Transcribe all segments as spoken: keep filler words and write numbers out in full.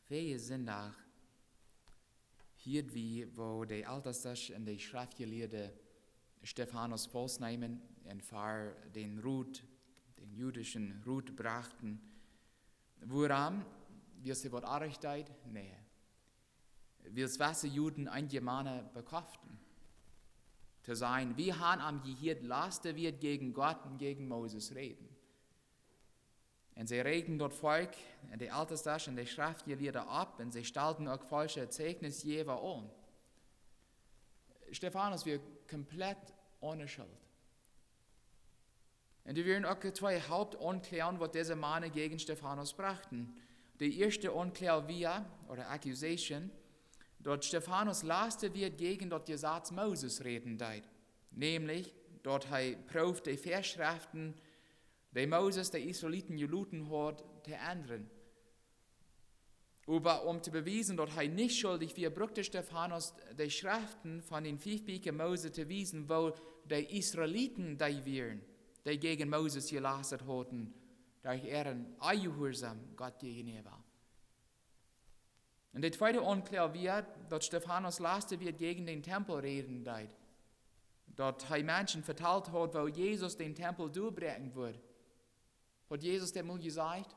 Vea Sindach hieed wie, woo de Eltestasch un de Schreftjelieede Stefanus faustneemen un ver dän Rot, dän judischen Rot brochten. Wuarom? Wiels hee waut oajch deed? Nä. Wiels wesse Juden eenje Mana bekjoften. To sajen, wie han am jehieet, lat dee wada jäajen Gott un jäajen Moses räden. Un see räakjenden daut Volkj un de Eltestasch un de Schreftjelieede opp un see stalden uk faulsche Zeichnisjäwa aun. Stefanus wia komplett one Schult. Un doa wieren uk twee Hauptaunklagen, waut dise Mana jäajen Stefanus brochten. De ieeschte Aunkloag wia, ooda accusation, daut Stefanus lat dee wada jäajen daut Jesaz Moses räden deed, nämlich daut hee proowd de Väaschreften, dee Moses de Israeliten jeloten haud, to endren. Oba om to bewiesen, daut hee nich schuldich wia, brukt Stefanus de Schreften von dän fief Bieekja Mose to wiesen, woo de Israeliten dee wieren, dee jäajen Moses jelastat hauden, derch äaren Onjehuarsaum Gott jäajenäwa. Un de tweede Aunkloag wia, daut Stefanus lat dee wada jäajen dän Tempel räden deed. Daut hee Menschen vetalt haud, woo Jesus dän Tempel doabräakjen wudd. Haud Jesus daut mol jesajcht?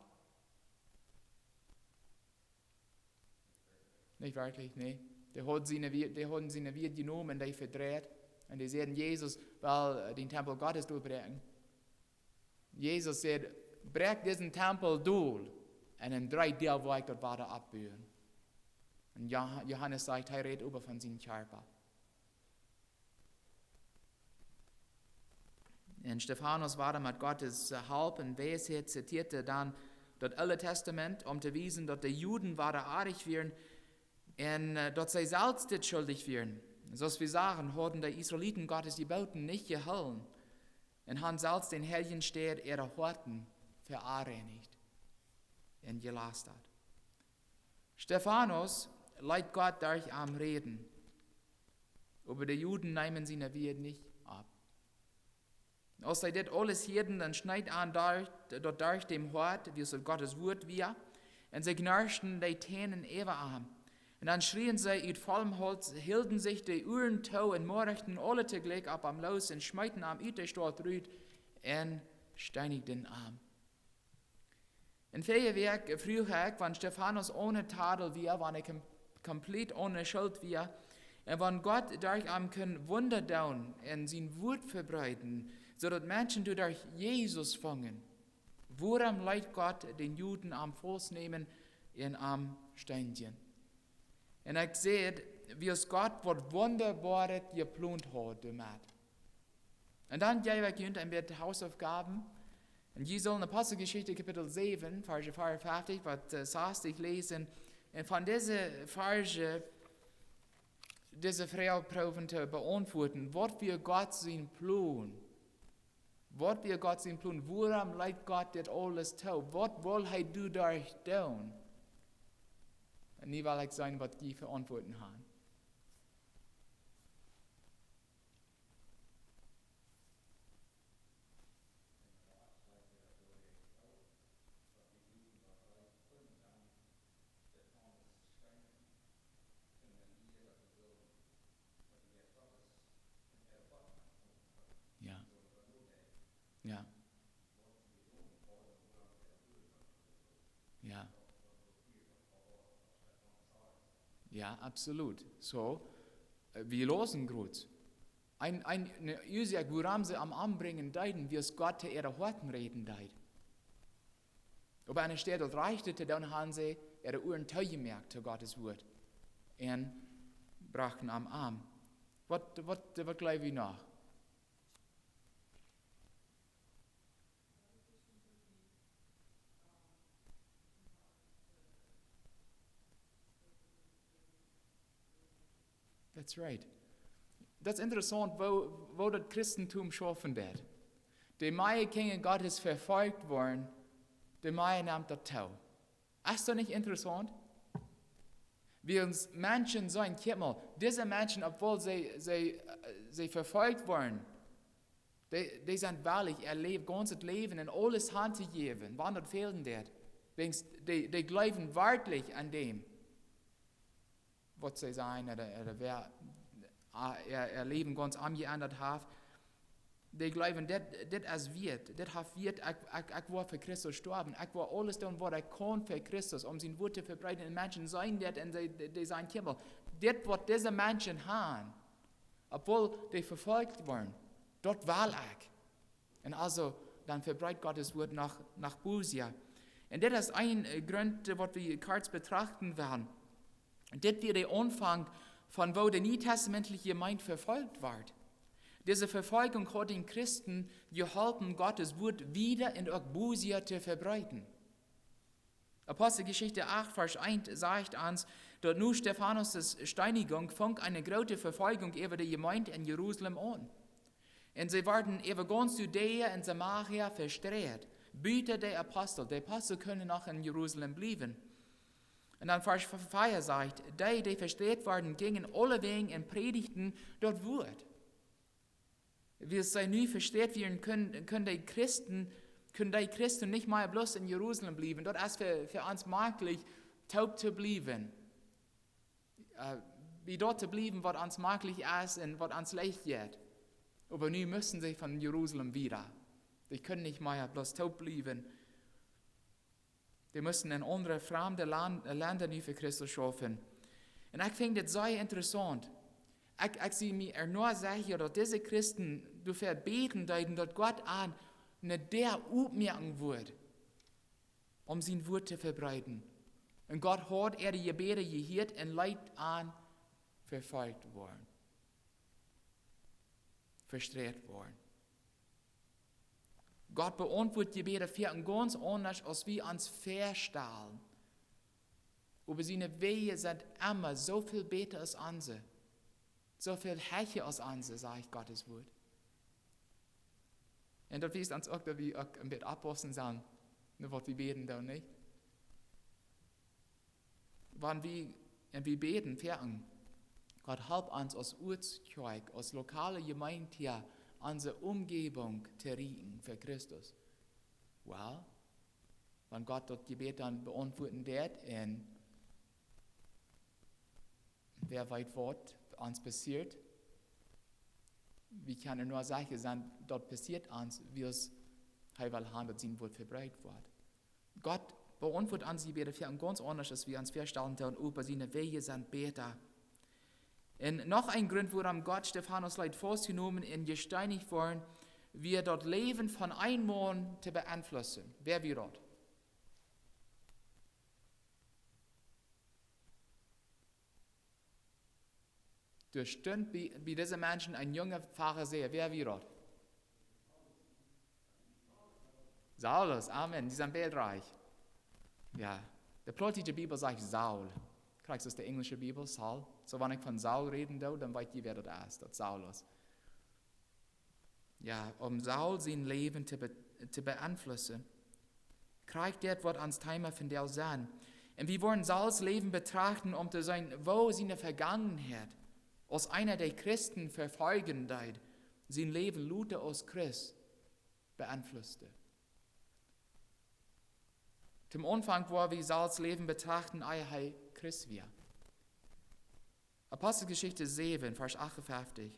Nich werkjlich, nä. Dee hauden siene Wieed, dee hauden siene Wieed jenomen un dee vedreit. Un dee säden, Jesus well, äh, dän Tempel Gottes doabräakjen. Jesus säd: "Bräakj disen Tempel dol, un en dree Doag woa ekj daut wada oppbuen." Un Joh-, Johanes sajcht, hee rät äwa von sienen Kjarpa. Un Stefanus wia met Gottes, äh, Help un Weisheit, zitieed dan daut Oole Tastament, om to wiesen, daut de Juden wada oajch wieren un, äh, daut see selfst dit schuldich wieren. Soo aus wie sagen, hauden de Israeliten Gottes Jeboten nich jehoolen un han selfst dän heiljen Städ äare Hoaten veonreinicht un jelastat. Stefanus leet Gott derch am räden, oba de Juden neemen siene Wieed nich aun. Aus see dit aules hieeden, dan schneet an derch, daut derch däm Hoat, wiels daut Gottes Wuat wia, un see knarschten de Tänen äwa am. Un dan schrieen see ut vollem Hauls, hilden sikj de Uaren too un moorjten aule toojlikj opp am loos un schmeeten am ut de Staut rut un steenjden am. Un väaje Wäakj fruach ekj, wan Stefanus one Tadel wia, wan hee kom-, komplett one Schult wia, un wan Gott derch am kunn Wunda doonen un sien Wuat vebreeden, soo daut Menschen doaderch Jesus fungen. Wuarom leet Gott dän Juden am faustnämen un am steenjen? Un ekj säd, wiels Gott waut Wundaboaret jeplont haud doamet. Un dan jäw ekj junt een bät Hausaufgaben. Un jie sellen Aposteljeschicht Kapitel säwen, Varsch veeaunfeftich bat, äh, sastich läsen. Un von dise Varsch, dise Froag proowen to beauntwuaden. Waut wia Gott sien Plon? Waut wia Gott sien Plon? Wuarom leet Gott dit aules too? Waut well hee doaderch doonen? Un nu well ekj seenen, waut jie fa Auntwuaden haben. Jo. Jo. Jo. Jo, absolut. Soo, äh, wie läsen krakjt. Een, een, ne Uasoak, wuarom see am ombrinjen deeden, wiels Gott to äare Hoaten räden deed. Oba enne Städ daut Rajchte to doonen, haben see äare Uaren toojemoakt to Gottes Wuat un brochten am om. Waut, waut, waut jleew jie noch? That's right. Daut es interessaunt, woo, woo daut Christentum schaufen deed. De mea Kjinja Gottes vefolcht woaren, de mea nemt daut too. Es daut nich interessaunt? Wiels Menschen sent, kjikj mol, dise Menschen, obwohl see, see, äh, see vefolcht woaren, dee, dee sent wellich, äa Läw-, gaunzet Läwen un aules hantojäwen, wan daut fälen deed. Wäajen dee, dee jleewen werkjlich aun däm, waut see sajen, ooda, ooda wäa, ah, äa, äa Läwen gaunz omjeendat haft. Dee jleewen, dit, dit es wieet, dit haft Wieet, ekj, ekj, ekj woa fa Christus stoawen, ekj woa aules doonen, waut ekj kaun fa Christus, om sien Wuat to vebreeden. Un Menschen seenen dit un dee, dee, dee sajen: "Kjikj mol, dit, waut dise Menschen haben, obwohl dee vefolcht woaren, daut well ekj." Un aulsoo, dan vebreit Gott sien Wuat no, no buta. Un dit es een, äh, Grunt, äh, waut wie kort betrachten wellen. Dit wia de Aunfank von woo de nietestamentliche Jemeent vefolcht wort. Dise Vefoljunk haud dän Christen jeholpen, Gott sien Wuat wieda un uk buta to vebreeden. Aposteljeschicht acht, Varsch eent sajcht ons, daut no Stefanus' Steenigung funk eene groote Vefoljunk äwa de Jemeent en Jerusalem aun. Un see worden äwa gaunz Judäa un Samaria vestreit, buta de Apostel. De Apostel kunnen noch en Jerusalem bliewen. Un dan Varsch vea sajcht: "Dee, dee vestreit worden, jinjen aulewäajen un prädichten daut Wuat." Wiels see nu vestreit wieren, kunnen, kunnen dee Christen, kunnen dee Christen nich mea bloos en Jerusalem bliewen. Daut es fa, fa ons mäajlich, toop to bliewen. Äh, bie daut to bliewen, waut ons mäajlich es un waut ons leicht jeit. Oba nu musten see von Jerusalem wieda. Dee kunnen nich mea bloos toop bliewen. Dee musten en aundre, framde Lan-, äh, Lenda nu fa Christus schaufen. Un ekj finj dit sea interessaunt. Ekj, ekj sie mie ea nu secha, daut dise Christen doafäa bäden deeden, daut Gott an eene Däa opmoaken wudd, om sien Wuat to vebreeden. Un Gott haud äare Jebäda jehieet un leet an vefolcht woaren, vestreit woaren. Gott beauntwuat Jebäda foaken gaunz aundasch, aus wie ons väastalen. Oba siene Wäaj sent emma soo väl bäta aus onse. Soo väl hecha aus onse, sajcht Gott sien Wuat. Un daut wiest ons uk, daut wie uk een bät oppaussen sellen, no waut wie bäden doonen, nich? Wan wie, un wie bäden foaken: "Gott, help ons aus Uatskjoakj, aus lokale Jemeent hia, onse Omjäwunk to rieekjen fa Christus." Well, wan Gott daut Jebäd dan beauntwuaden deit un wäa weet, waut ons passieet, wie kjennen nu secha sennen, daut passieet ons, wiels hee well haben, daut sien Wuat vebreit woat. Gott beauntwuat onse Jebäda foaken gaunz aundasch, aus wie ons väastalen doonen, oba siene Wäaj sent bäta. Un noch een Grunt, wuarom Gott Stefanus leet faustjenomen un jesteenicht woaren, wia daut Läwen von een Maun to beeinflussen. Wäa wia daut? Doa stunt bie, bie dise Menschen een junga Farisäa. Wäa wia daut? Saulus, amen. Dee sent beid rajcht. Jo, de plautdietsche Bibel sajcht Saul. Krakjt aus de enjlische Bibel, Saul. Soo, wan ekj von Saul räden doo, dan weet jie, wäa daut es, daut Saulus. Jo, om Saul sien Läwen to be-, to beeinflussen. Krakjt dit woat ons Thema vondoag sennen. Un wie woaren Sauls Läwen betrachten, om to seenen, woo siene Vegangenheit, aus eena, dee Christen vefoljen deed, sien Läwen lota aus Christ beeinflusst. Toom Aunfank woa wie Sauls Läwen betrachten, ea hee Christ wia. Aposteljeschicht säwen, Varsch achtunfeftich.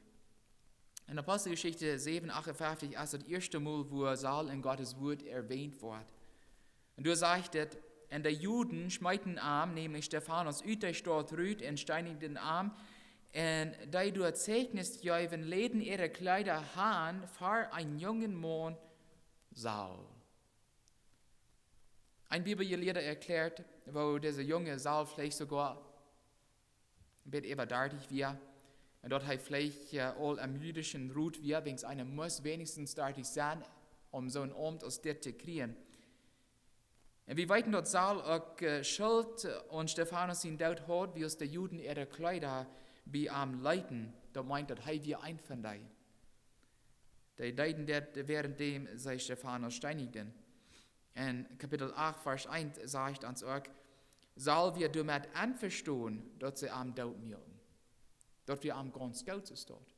En Aposteljeschicht säwen, achtunfeftich es daut ieeschte Mol, wua Saul en Gott sien Wuat erwänt woat. Un doa sajcht et: "Un de Juden schmeeten am", nämlich Stefanus, "ut de Staut rut un steenijden am. Un dee doa Zeichnis jeewen, läden äare Kjleeda han ver eenen jungen Maun, Saul." Een Bibeljelieeda erkjläat, woo dise junge Saul veleicht soogoa bat äwa dartich wia, un daut hee veleicht, äh, aul em jüdischen Rot wia, wäajen eena must weinichstens dartich sennen, om soon Aumt aus dit to kjrieen. Un wie weeten, daut Saul uk, äh, Schult aun Stefanus sien Doot haud, wiels de Juden äare Kjleeda bie am leeten. Daut meent, daut hee wia eent von dee. Dee deeden dit, wäarenddäm see Stefanus steenijden. En Kapitel acht, Varsch eent sajcht ons uk: "Saul wia doamet envestonen, daut see am dootmoaken." Daut wia am gaunz goot, soo steit.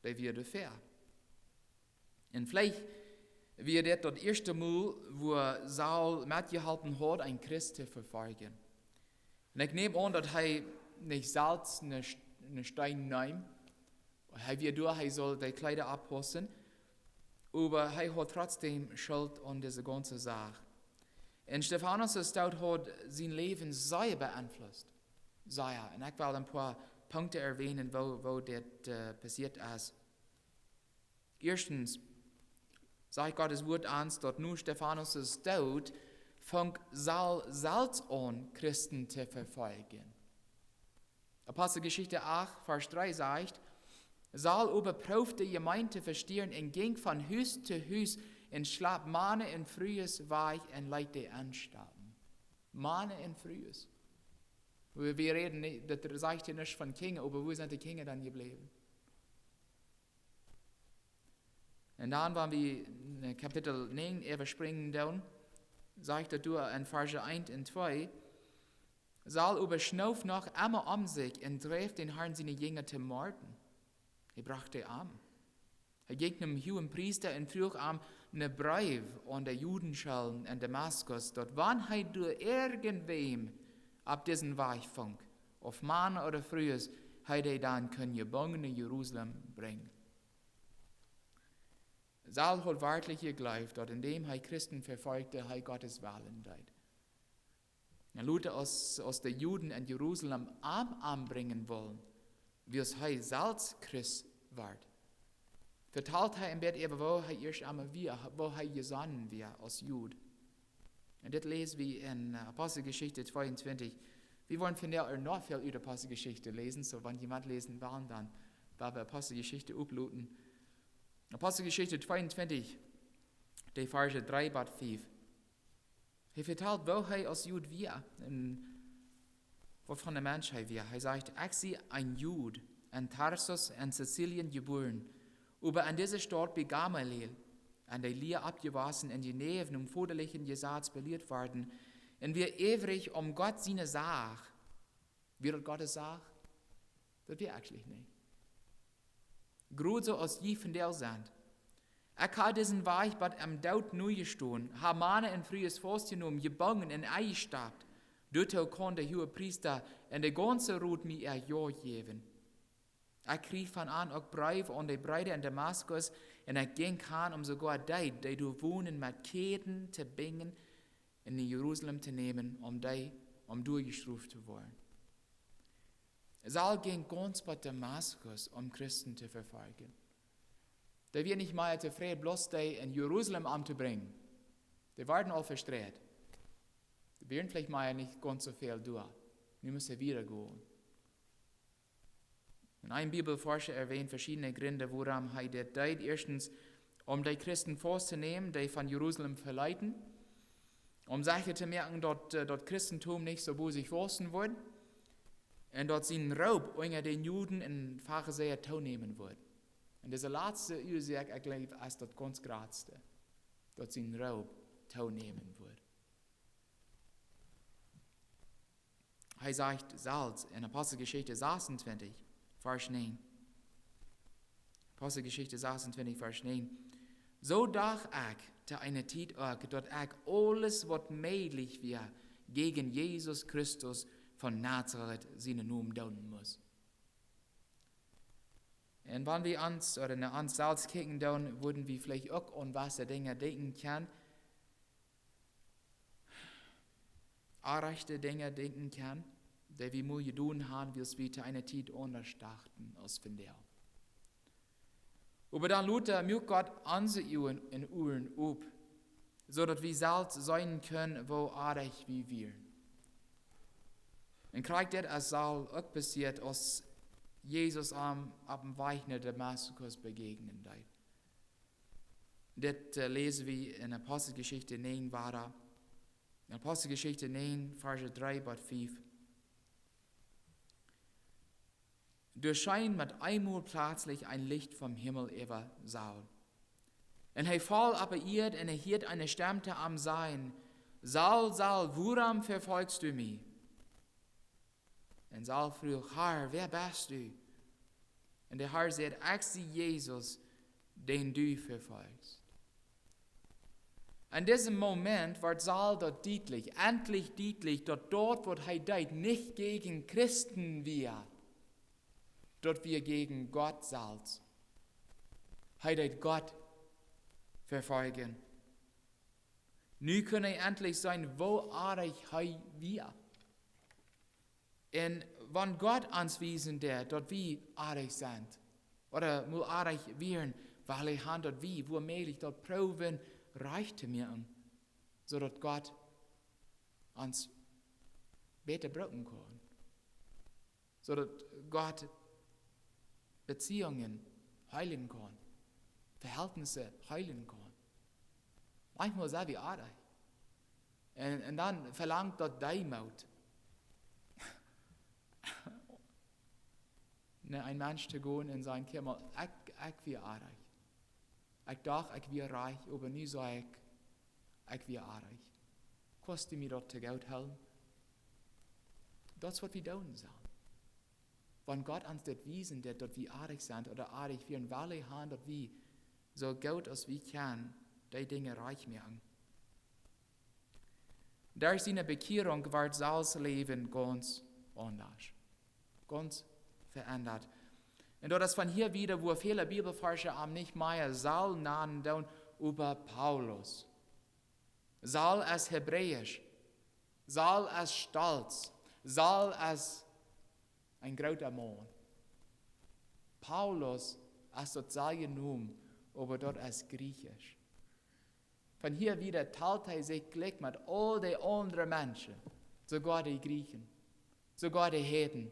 Dee wia doafäa. Un veleicht Wia dit daut ieeschte Mol, wua Saul metjeholpen haud, een Christ to vefoljen. Un ekj näm aun, daut hee nich selfst een St-, een Steen neem. Hee wia doa, hee sull de Kjleeda oppaussen. Oba hee haud trotzdäm Schult aun dise gaunze Sach. Un Stefanus sien Doot haud sien Läwen sea beeinflusst. Sea. Un ekj well een poa Punkten erwähnen, woo, woo dit, äh, passieet es. Ieeschtens, sajcht Gott sien Wuat ons, daut no Stefanus sien Doot funk Saul selfst aun, Christen to vefoljen. Aposteljeschicht acht, Varsch dree sajcht: Saul oba proowd de Jemeent to vestieren un jinkj von Hus to Hus un schlept Mana un Frues wajch un leet dee enstoppen. Mana un Frues. Wie, wie räden nich, daut sajcht hia nuscht von Kjinja, oba wua sent de Kjinja dan jebläwen? Un dan, wan wie no Kapitel näajen äwasprinjen doonen, sajcht daut doa en Varsch eent un twee: Saul oba schnoof noch emma om sikj un dreef dän Harn siene Jinja to morden. Hee brocht dee om. Hee jinkj nom Huagenpriesta un fruach am eenen Breef aun de Judenschoolen en Damaskus, daut wan hee doa irjentwäm opp disen Wajch funk, auf Mana ooda Frues, hee dee dan kunn jebungen no Jerusalem brinjen. Saul haud werkjlich jejleeft, daut endäm hee Christen vefolcht, hee Gott sienen Wellen deed. Un lota, aus, aus de Juden en Jerusalem am ombrinjen wullen, wiels hee selfst Christ wort, vetalt hee een bät äwa, woo hee ieescht emol wia, woo hee jesonnen wia aus Jud. Un dit läs wie en, äh, Aposteljeschicht tweeuntwintich. Wie woaren vondoag noch väl ut Aposteljeschicht läsen, soo wan jie met läsen wellen, dan woa wie Aposteljeschicht opschloten. Aposteljeschicht tweeuntwintich, de Varsch dree bat fief. Hee vetalt, woo hee aus Jud wia un waut fa een Mensch hee wia. Hee sajcht: Ekj sie een Jud en Tarsus en Sizilien jebuaren, oba en dise Staut bie Gamaliel en de Lia oppjewossen un jeneiw nom vodalichen Jesaz belieet worden, un wia iewrich om Gott siene Sach. Wia daut Gott siene Sach? Daut wia actually nich. Krakjt soo aus jie vondoag sent. Ekj hab disen Wajch bat em Doot nojestonen, hab Mana un Frues faustjenomen, jebungen un enjestopt. Doatoo kunn de Huagepriesta un de gaunze Rot mie äa Jo jäwen. Ekj kjrieech von an uk Breew aun de Breeda en Damaskus, un ekj jinkj han, om soogoa dee, dee doa wonen, met Kjäden to binjen un no Jerusalem to nämen, om dee, om doa jestroft to woaren. Saul jinkj gaunz bat Damaskus, om Christen to vefoljen. Dee wieren nich mea tofräd, bloos dee en Jerusalem omtobrinjen. Dee wieren aul vestreit. Dee wieren veleicht mea nich gaunz soo väl doa. Nu must hee wieda gonen. Un een Bibelforscha erwänt veschiedne Grinj, wuarom hee dit deed. Ieeschtens, om dee Christen faust to nämen, dee von Jerusalem veleeten, om secha to moaken, daut, äh, daut Christentum nich soo bosich wausen wudd, un daut sien Roop unja de Juden un Farisäa toonämen wudd. Un dise latste Uasoak, ekj jleew, es daut gaunz jratste, daut sien Roop toonämen wudd. Hee sajcht selfst en Aposteljeschicht sasuntwintich, Varsch näajen. Aposteljeschicht sasuntwintich, Varsch näajen. Soo docht ekj to eene Tiet uk, daut ekj aules, waut mäajlich wia, jäajen Jesus Christus von Nazaret sienen Nomen doonen must. Un wan wie ons, ooda no ons selfst kjikjen, dan wudden wie veleicht uk aun jewesse Dinja denkjen kjennen, orrajchte Dinja denkjen kjennen, dee wie mol jedonen haben, wiels wie to eene Tiet aundasch dochten aus vondoag. Oba dan lota muak Gott onse Uagen un Uaren op, soo daut wie selfst seenen kjennen, woo orrajcht wie wieren. Un krakjt dit es Saul uk passieet, aus Jesus am oppem Wajch no Damaskus bejäajnen deed. Dit, äh, läs wie en Aposteljeschicht näajen wieda. En Aposteljeschicht näajen, Varsch dree bat fief. Doa scheen met eemol pletslich een Licht vom Himmel äwa Saul. Un hee foll opp de Ieed un hee hieed eene Stemm to am sajen: Saul, Saul, wuarom vefolchst du mie? Un Saul fruach: Herr, wäa best du? Un de Herr säd: Ekj sie Jesus, dän du vefolchst. En disen Moment wort Saul daut dietlich, endlich dietlich, daut daut, waut hee deed, nich jäajen Christen wia, daut wia jäajen Gott selfst. Hee deed Gott vefoljen. Nu kunn hee endlich seenen, woo oaj hee wia. Un wan Gott ons wiesen deed, daut wie oaj sent, ooda mol oaj wieren, well hee han, daut wie, woo mäajlich, daut proowen rajcht to moaken, soo daut Gott ons bäta brucken kaun, soo daut Gott Beziehungen heelen kaun, Verhältnisse heelen kaun. Manchmal sent wie oaj. Un, un dan velangt daut Deemoot, no een Mensch to gonen un sajen: "Kjikj mol, ekj, ekj wia oaj. Ekj docht, ekj wia rajcht, oba nu see ekj, ekj wia oaj. Kaust du mie daut to goot hoolen?" Daut es, waut wie doonen sellen. Wan Gott ons dit wiesen deed, daut wie oaj sent ooda oaj wieren, well hee han, daut wie soo goot aus wie kjennen dee Dinja rajcht moaken. Derch siene Bekjierunk wort Sauls Läwen gaunz aundasch, gaunz veendat. Un daut es von hia wieda, woo väle Bibelforscha am nich mea Saul nanen doonen, oba Paulus. Saul es hebräisch. Saul es stolt. Saul es een groota Maun. Paulus es daut selwje Nomen, oba daut es Griechsch. Von hia wieda talt hee sikj jlikj met aul dee aundre Menschen, soogoa dee Griechen, soogoa dee Heiden.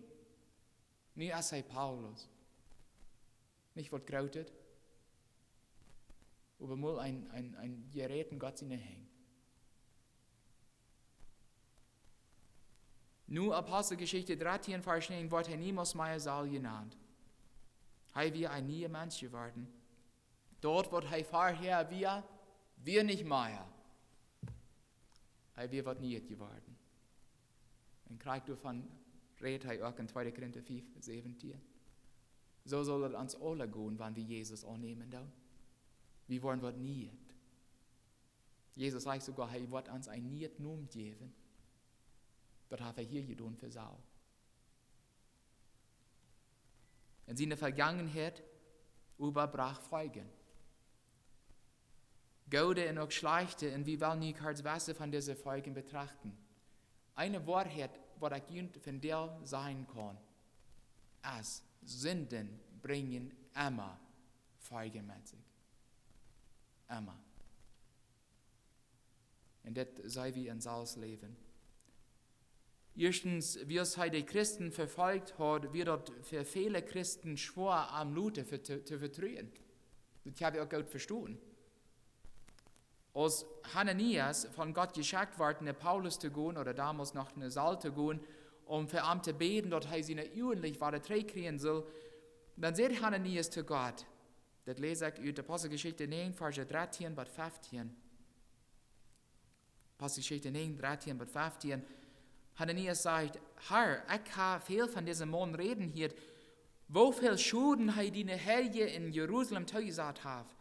Nu es hee Paulus. Nich waut Grootet, oba mol een, een, een Jeräd en Gott siene Henj. Nu, Aposteljeschicht dartieen, Varsch näajen, woat hee niemols mea Saul jenant. Hee wia een niea Mensch jeworden. Daut, waut hee verhäa wia, wia nich mea. Hee wia waut Nieet jeworden. Un krakjt doavon rät hee uk en tweede Korinta fiew, säwentieen. Soo saul daut ons aule gonen, wan wie Jesus aunnämen doonen. Wie woaren waut Nieet. Jesus sajcht soogoa, hee woat ons een nieen Nomen jäwen. Daut haft hee hia jedonen fa Saul. En siene Vegangenheit äwabrocht Foljen. Goode un uk schlajchte, un wie wellen nu kort waut von dise Foljen betrachten. Eene Woarheit, waut ekj junt vondoag sajen kaun, es, Sinden brinjen emma Foljen met sikj. Emma. Un dit seenen wie en Saul sien Läwen. Ieeschtens, wiels hee de Christen vefolcht haud, wia daut fa väle Christen schwoa, am Lota to, to vetruen. Daut hab ekj uk goot vestonen. Aus Hananias von Gott jeschekjt wort, no Paulus to gonen, ooda donmols noch no Saul to gonen, om fa am to bäden, daut hee siene Uagen wada trigj kjrieen sull, dan säd Hananias to Gott, daut läs ekj ut Aposteljeschicht näajen, Varsch dartieen bat feftieen. Aposteljeschicht näajen, dartieen bat feftieen. Hananias sajcht: "Herr, ekj hab väl von disen Maun räden jehieet, woo väl Schoden hee diene Heilje en Jerusalem toojesat haft.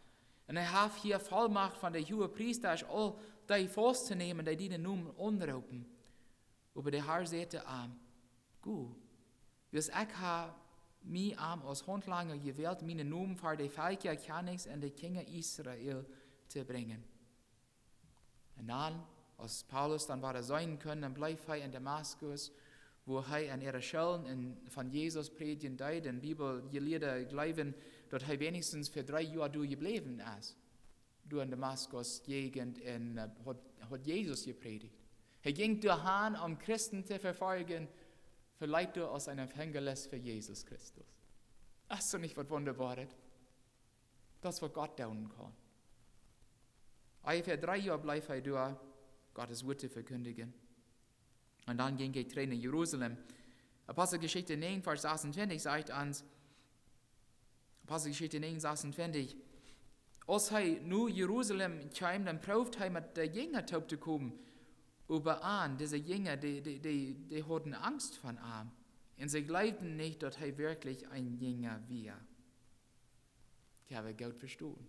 Un hee haft hia Vollmacht von de Huagepriesta, aul dee faust to nämen, dee dienen Nomen aunroopen." Oba de Herr säd to am: "Go, wiels ekj hab mie am aus Haundlanger jewält, mienen Nomen ver de Velkja, Kjennichs un de Kjinja Israel to brinjen." Un dan, aus Paulus dan wada seenen kunn, dan bleef hee en Damaskus, wua hee en äare Schoolen un von Jesus prädjen deed. Un Bibeljelieede jleewen, daut hee weinichstens fa dree Joa doa jebläwen es, doa en Damaskus Jäajent, un, äh, haud, haud Jesus jeprädicht. Hee jinkj doa han, om Christen to vefoljen, veleicht doa aus een Evangelist fa Jesus Christus. Es daut nich waut Wundaboaret? Daut es, waut Gott doonen kaun. Onjefäa dree Joa bleef hee doa, Gott sien Wuat to vekjindjen. Un dan jinkj hee trigj no Jerusalem. Aposteljeschicht näajen, Varsch sasuntwintich sajcht ons, Aposteljeschicht näajen, sasuntwintich: "Aus hee no Jerusalem kjeem, dan proowd hee met de Jinja toop to komen. Oba aun, dise Jinja, dee, dee, dee, dee hauden Angst von am. Un see jleewden nich, daut hee werkjlich een Jinja wia." Ekj hab goot vestonen.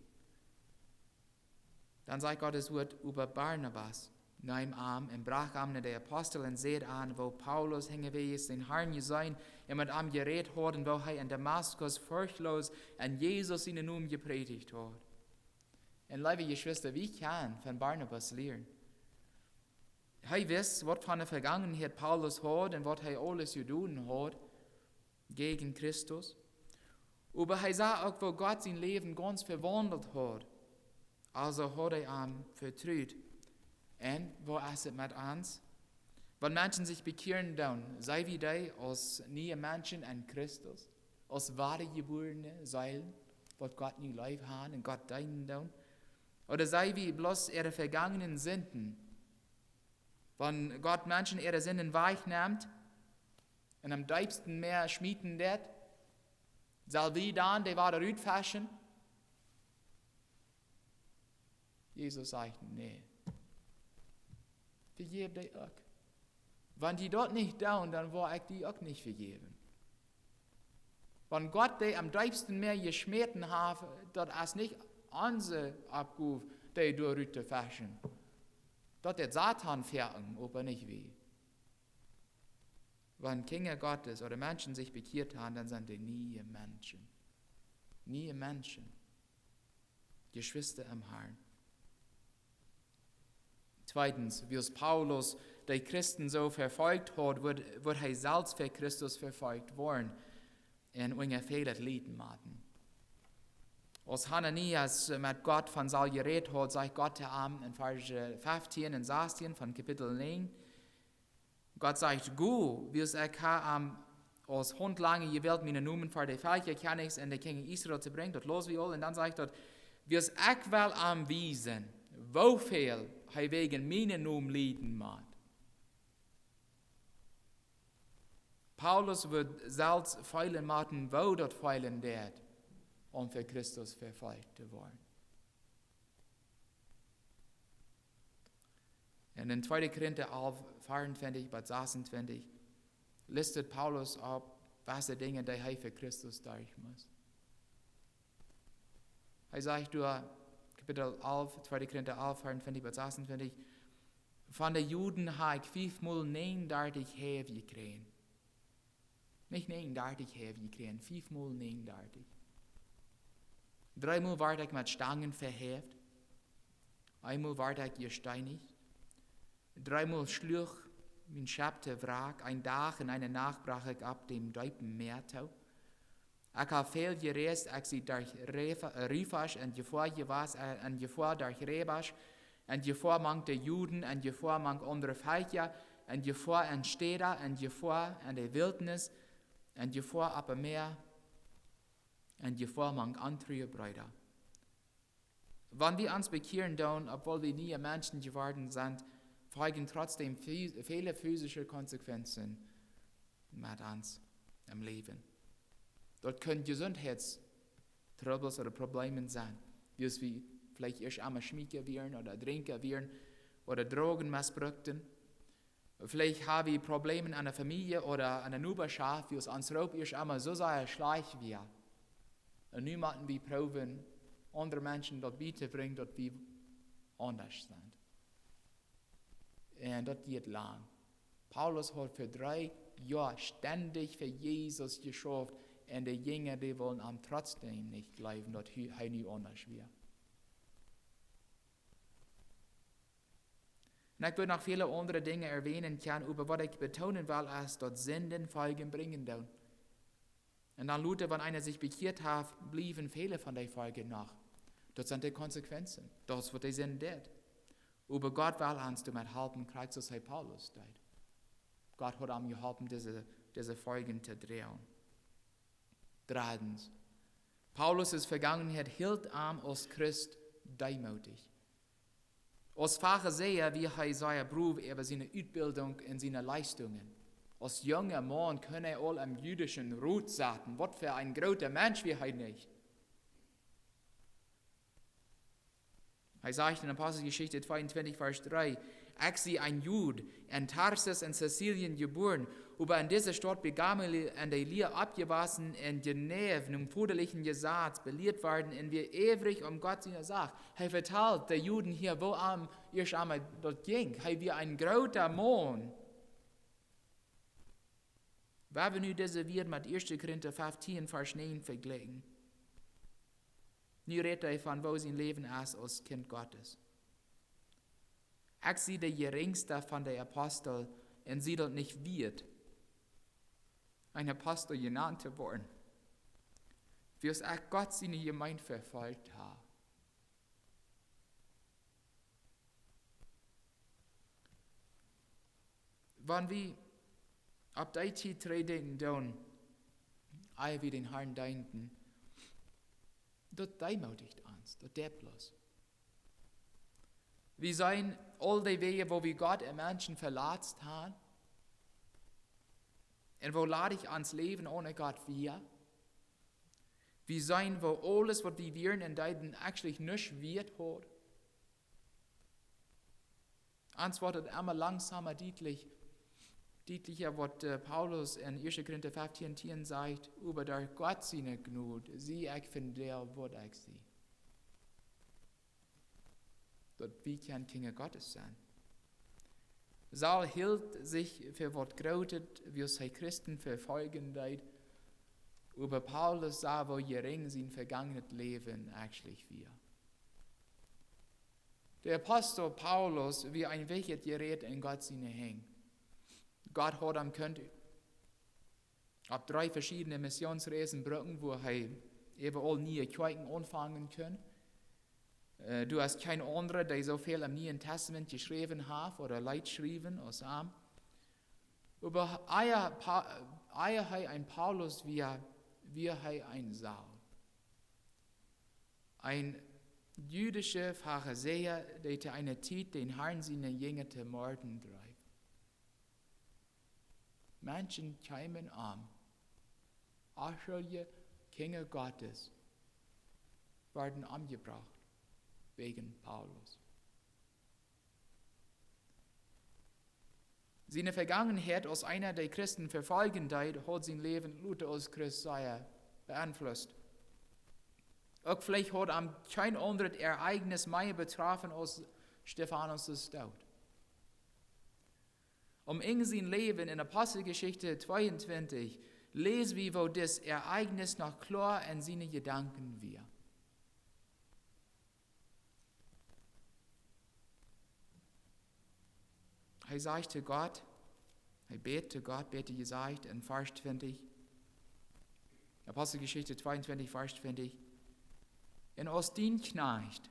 Dan sajcht Gott sien Wort äwa Barnabas: Neem am un brocht am no de Apostel un säd an, woo Paulus unjawäajes dän Harn jeseenen un met am jerädt haud un woo hee en Damaskus forchtloos en Jesus sienen Nomen jeprädicht haud. Un leewe Jeschwista, wie kjennen von Barnabas lieren. Hee wist, waut fa eene Vegangenheit Paulus haud un waut hee aules jedonen haud jäajen Christus. Oba hee sach uk, woo Gott sien Läwen gaunz vewaundelt haud. Aulsoo haud hee am vetrut. Un woo es et met ons? Wan Menschen sikj bekjieren, dan sent wie dee aus niee Menschen en Christus, aus wadajebuarne Seelen, waut Gott nu leef haben un Gott deenen doonen? Ooda sent wie bloos äare vegangene Sinden? Wan Gott Menschen äare Sinden wajchnemt un em deepsten Mäa schmieten deit, sell wie dan dee wada rutfeschen? Jesus sajcht: Nä. Vejäw dee uk. Wan dee daut nich doonen, dan woa ekj dee uk nich vejäwen. Wan Gott dee em deepsten Mäa jeschmäten haft, daut es nich onse Oppgow, dee doa rut to feschen. Daut deit Soton foaken, oba nich wie. Wan Kjinja Gottes ooda Menschen sikj bekjieet haben, dan sent dee niee Menschen. Niee Menschen. Jeschwista em Harn. Tweedens, wiels Paulus de Christen soo vefolcht haud, wudd, wudd hee selfst fa Christus vefolcht woaren un unja välet lieden motten. Aus Hananias met Gott von Saul jerädt haud, sajcht Gott to am en Varsch feftieen un sastieen von Kapitel näajen, Gott sajcht: Go, wiels ekj hab am aus Haundlanger jewält, mienen Nomen ver de Velkja, Kjennichs un de Kjinja Israel to brinjen. Daut läsen wie aul. Un dan sajcht daut: Wiels ekj well am wiesen, woo väl hee wäajen mienen Nomen lieden mott. Paulus wudd selfst feelen motten, woo daut feelen deit, om fa Christus vefolcht to woaren. Un en tweede Korinta alf, veeauntwintich bat sasuntwintich, listet Paulus opp, waut fa Dinja dee hee fa Christus derch must. Hee sajcht doa, Kapitel alf, tweede Korinta alf, veeauntwintich bat sasuntwintich: Von de Juden hab ekj fiefmol näajenundartich Häw jekjräajen. Nich näajenundartich Häw jekjräajen, fiefmol näajenundartich. Dreemol wort ekj met Stangen vehäft. Eemol wort ekj jesteenicht. Dreemol schluach mien Schepp to Wrack. Een Dach un eene Nacht brocht ekj opp däm deepen Mäa too. Ekj hab väl jereist, ekj sie derch Refa-, äh, Riefasch en Jefoa jewast, äh, en Jefoa derch Räbasch, en Jefoa mank de Juden, en Jefoa mank aundre Velkja, en Jefoa en Städa, en Jefoa en de Wiltnis, en Jefoa oppem Mäa, en Jefoa mank ontrue Breeda. Wan wie ons bekjieren doonen, obwohl wie niee Menschen jeworden sent, foljen trotzdäm fys-, väle physische Konsequenzen met ons em Läwen. Daut kjennen Jesuntheitstrubbels ooda Probleme sennen, wiels wie veleicht ieescht emol Schmiekja wieren ooda Drinkja wieren ooda Drogen missbruckten. Veleicht hab wie Probleme en de Famielje ooda en de Nobaschoft, wiels ons Roop ieescht emol soo sea schlajcht wia. Un nu motten wie proowen, aundre Menschen daut bietobrinjen, daut wie aundasch sent. Un daut diet lang. Paulus haud fa dree Joa stendich fa Jesus jeschauft un de Jinja, dee wullen am trotzdäm nich jleewen, daut hee, hee nu aundasch wia. Un ekj wudd noch väle aundre Dinja erwähnen kjennen, oba waut ekj betoonen well, es, daut Sinden Foljen brinjen doonen. Un dan lota, wan eena sikj bekjieet haft, bliewen väle von dee Foljen noch. Daut sent de Konsequenzen. Daut es, waut de Sind deit. Oba Gott well ons doamet halpen, krakjt soo aus hee Paulus deed. Gott haud am jeholpen, dise, dise Foljen to droagen. Dreddens, Paulus siene Vegangenheit hilt am aus Christ deemootich. Aus Farisäa wia hee sea brow äwa siene Utbildunk un siene Leistungen. Aus junga Maun kunn hee aul em jüdischen Rot sitten. Waut fa een groota Mensch wia hee nich. Hee sajcht en Aposteljeschicht tweeuntwintich, Varsch dree: Ekj sie een Jud, en Tarsus en Sizilien jebuaren, Oba en dise Staut bie Gamaliel en de Lia oppjewossen un jeneiw nom vodalichen Jesaz belieet worden un wia äwrich om Gott siene Sach. Hee vetalt de Juden hia, woo am ieescht emol daut jinkj. Hee wia een groota Maun. Wan wie nu dise Wieed met ieeschte Korinta feftieen, Varsch näajen vejlikjen, nu rät hee von woo sien Läwen es aus Kjint Gottes. Ekj sie de jerinjsta von de Apostel un sie daut nich wieet, een Apostel jenant to woaren, wiels ekj Gott siene Jemeent vefolcht hab. Wan wie opp dee Tiet trigjdenkjen doonen, ea wie dän Harn deenden, daut deemootijt ons, daut deit bloos. Wie seenen aul dee Wäaj, woo wie Gott un Menschen veletzt haben, un woo ladich ons Läwen one Gott wia. Wie seenen, woo aules, waut wie wieren un deeden, actually nuscht wieet haud. Ons woat daut emma langsamer dietlich, dietlicha, waut, äh, Paulus en ieeschte Korinta feftieen tieen sajcht: "Oba derch Gott siene Jnod sie ekj vondoag, waut ekj sie." Daut wie kjennen Kjinja Gottes sennen. Saul hilt sikj fa waut Grootet, wiels hee Christen vefoljen deed, oba Paulus sach, woo jerinj sien vegangenet Läwen actually wia. De Apostel Paulus wia een wichtjet Jerät en Gott siene Henj. Gott haud am kunt opp dree veschiedne Missionsreisen brucken, wua hee äwaaul niee Kjoakjen aunfangen kunn. Äh, doa es kjeen aundra, dee soo väl em Nieen Tastament jeschräwen haft ooda leet schriewen aus am. Oba ea Pa-, ea hee een Paulus wia, wia hee een Saul. Een jüdischa Farisäa, dee to eene Tiet dän Harn siene Jinja to Morden dreef. Menschen kjeemen om. Onschuldje Kjinja Gottes worden omjebrocht wäajen Paulus. Siene Vegangenheit aus eena, dee Christen vefoljen deed, haud sien Läwen lota aus Christ sea beeinflusst. Uk veleicht haud am kjeen aundret Ereignis mea betroffen aus Stefanus sien Doot. Om Enj sien Läwen en Aposteljeschicht tweeuntwintich läs wie, woo dit Ereignis noch kloa en siene Jedanken wia. Hee sajcht to Gott, hee bät to Gott, bäta jesajcht, en Varsch twintich, Aposteljeschicht tweeuntwintich, Varsch twintich: "Un aus dien Kjnajcht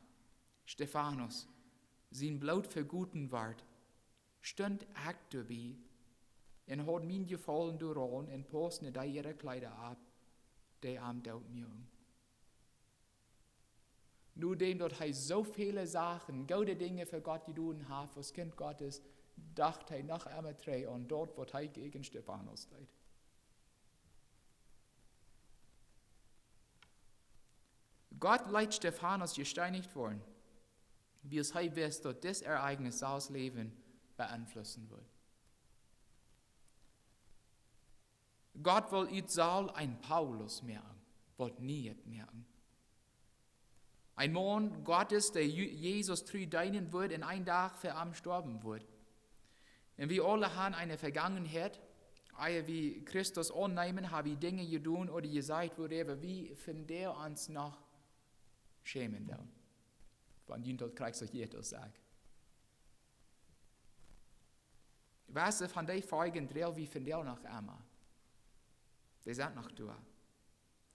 Stefanus sien Bloot vegoten wort, stunt ekj doabie un haud mien Jefaulen doaraun un pausd no dee äare Kjleeda opp, dee am doot muaken." Nodäm daut hee soo väle Sachen, goode Dinja fa Gott jedonen haud aus Kjint Gottes, docht hee noch emma trigj aun daut, waut hee jäajen Stefanus deed. Gott leet Stefanus jesteenicht woaren, wiels hee wist, daut dit Ereignis Saul sien Läwen beeinflussen wudd. Gott wull ut Saul een Paulus moaken, waut Nieet moaken. Een Maun Gottes, dee Ju-, Jesus tru deenen wudd un een Dach fa am stoawen wudd. Un wie aule haben eene Vegangenheit, ea wie Christus aunneemen, hab wie Dinja jedonen ooda jesajcht, wuaräwa wie vondoag ons noch schämen doonen. Wan jie daut krakjt soo jeit aus ekj. Wese von dee Foljen droag wie vondoag noch emma. Dee sent noch doa.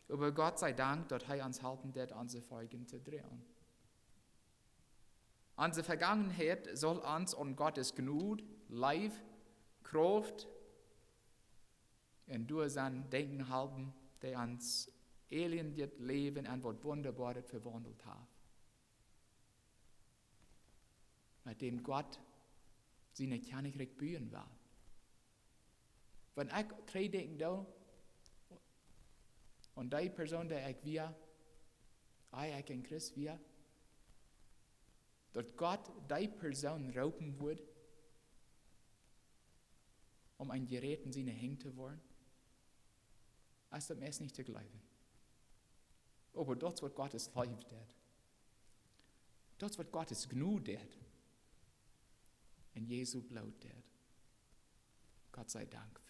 Oba Gott sie Dank, daut hee ons halpen deed, onse Foljen to droagen. Onse Vegangenheit saul ons aun Gottes Jnod, Leew, Krauft un Doasennen denkjen halpen, dee ons elendjet Läwen en waut Wundaboaret vewaundelt haft, met däm Gott sien Kjennichrikj buen well. Wan ekj trigjdenkjen doo aun dee Persoon, dee ekj wia, ea ekj een Christ wia, daut Gott dee Persoon roopen wudd, om een Jeräd en siene Henj to woaren, es daut meist nich to gleewen. Oba daut es waut Gottes Leew deit. Daut es waut Gottes Jnod deit. Un Jesu Bloot deit. Gott sie Dank.